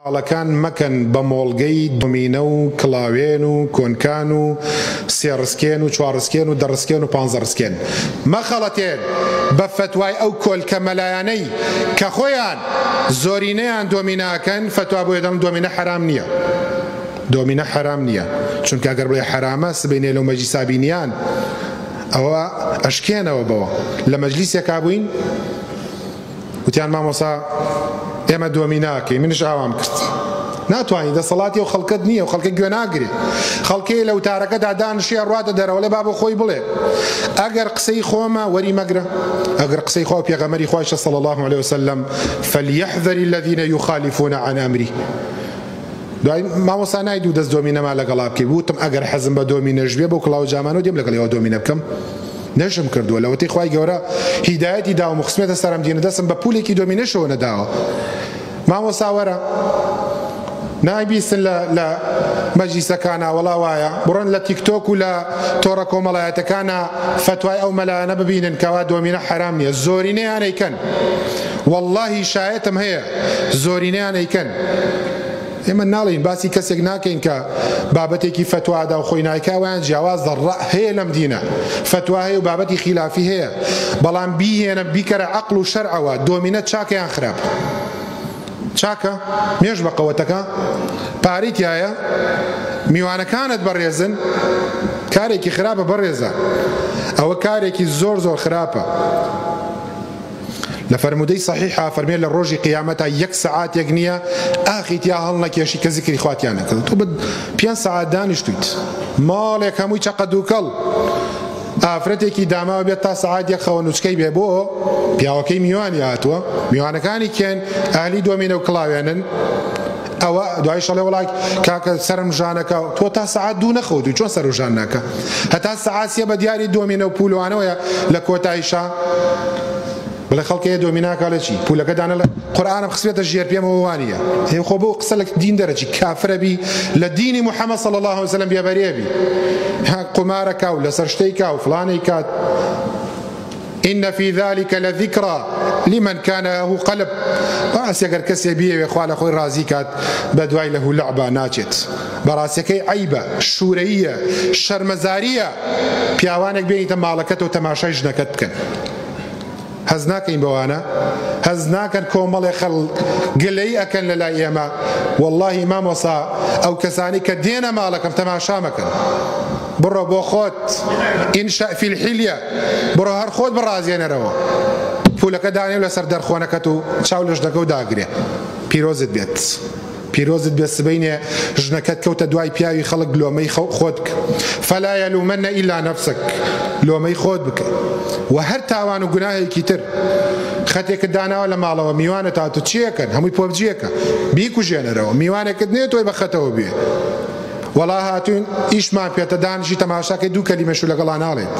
ماڵەکان مەکەن بە مۆڵگەی دۆمینە و کڵاوێن و کۆنکان و سێ ڕسکێن و چوار ڕسکێن و دە ڕسکێن و پانزە ڕسکێن. مەخەڵەتێن بە فەتوای ئەو کۆلکە مەلایانەی کە خۆیان زۆرینەیان دۆمینە ئەکەن فەتوا بۆیە دەڵێن دۆمینە حەرام نییە. دۆمینە حەرام نییە چونکە ئەگەر بڵێ حەرامە سبەینێ لەو مەجلیسا بینیان ئەوە ئەشکێنەوە بەوە. لە مەجلیسێکا بووین. وتیان مامۆسا ئێمە دۆمی ناکەین منیش ئاوام کرد ناتوانانی دەسەڵاتی و خەڵکت نییە و خەڵکە گوێ ناگرێ خەڵکەیە لە وتارەکەدا دانشێ ڕاتە دەرەوەڵێ با بۆ خۆی بڵێ ئەگەر قسەی خۆمە وەری مەگرە ئەگەر قسەی خوا پێغەمەری خوایشە صلی الله عليه وسلم فليحذر الذين يخالفون عن امره دوای مامۆستا نای دوو دەست دۆمینەما لەگەڵا بکەی وتم ئەگەر حەزم بە دۆمینەش بێ بۆ کڵاو جامانەوە دێم لەگەڵ ئێوە دۆمینە بکەم نەشم کردووە لەوەتەی خوای گەورە هیدایەتی داوم و خسمێتە سەرم دینە دەستم بە پولێکی دۆمینەشەوە نەداوە مامۆستا وەرە نایبیستن لە لە مەجلیسەکانا وەڵا وایە بڕۆن لە تیکتۆک و لە تۆڕە کۆمەڵایەتەکانا فەتوای ئەو مەلایانە ببینن کەوا دۆمینە حەرام نییە زۆرینەیان ئەیکەن وەڵڵاهی شایەتم هەیە زۆرینەیان ئەیکەن ئێمە ناڵێین باسی کەسێک ناکەین کە بابەتێکی فەتوادا و خۆی نایکا وایان جیاواز دە ڕە هەیە لەم دینە فەتوا هەیە و بابەتی خیلافی هەیە بەڵام بیهێنە بیکەرە عەقڵ و شەرعەوە دۆمینە چاکە یان خراپ چاکە مێش بە قەوەتەکە پارەی تایە میوانەکانت بەڕێزن کارێکی خراپە بەڕێزە ئەوە کارێکی زۆر زۆر خراپە لە فەرموودەی صحیحا فەرمێ لە ڕۆژی قیامەتا یەک سەعاتێک نییە ئاخی تیا هەڵنەکێشی کە زیکری خوا تیا نەکرد تۆ بە پێنج سەعات دانیشتویت ماڵێک هەمووی چەقە دووکەڵ ئافرەتێکی داماوە بێت تا سەعات یەک خەوەنوچکەی بێ بۆ پیاوەکەی میوانی هاتووە میوانەکانی کێن ئەهلی دۆمینە و کڵاوێنن ئەوە دوای شەڵێ وڵا کاکە سەرم ژانەکە تۆ تا سەعات دوو نەخەوتوی چۆن سەر و ژان ناکە هەتا سەعات سێ بە دیاری دۆمینە و پولوانەوەیە لە کۆتاییشا بڵێ خەڵکەیە دۆمیناکە لە چی پولەکە دانە لە قورئانم خسبێتە ژێر پێمەوە وانیە هێ خۆ بۆ قسە لە دین دەرەچی کافرە بی لە دینی محەممەد صلی الله علیه وسلم بێبەرێ بی قومارەکە و لەسەر شتەی کا و فلانەی کات ان فی ذلک لذکری لمن کان له قلب بەڕاستی گەر کەسێ بیەوێ خوا لە خۆی ڕازی کات بەدوای لەهو لەعبا ناچێت بەڕاستەکەی عەیبە شورەییە شەرمەزاریە پیاوانێک بێنیتە ماڵەکەتەوە تەماشای ژنەکەت بکەن هەز ناکەین بەوانە هەز ناکەن کۆمەڵێ خەڵ گلەی ئەکەن لە لای ئێمە واللهی مامۆسا ئەو کەسانی کە دێنە ماڵەکەم تەماشا مەکەن بڕۆ بۆ خۆت انشأ فی الحلیە بڕۆ هەر خۆت بڕازێنەرەوە پولەکە دانێ لەسەر دەرخۆنەکەت و چاو لە ژنەکە و داگرێ پیرۆزت بێت پیرۆزت بێت سبەینێ ژنەکەت کەوتە دوای پیاوی خەڵک لۆمەی خۆت بکە فلا یلومن الا نفسک لۆمەی خۆت بکە و هەر تاوان و گوناهێکی تر خەتێکت داناوە لە ماڵەوە میوانت هاتوو چیەکەن هەمووی پۆبجیەکە بیکوژێنەرەوە میوانێکت نییە تۆی بە خەتەوە بێ وەڵا هاتوین ئیشمان پێتە دانیشی تەماشاکەی دوو کەلیمەش لەگەڵا ناڵێت.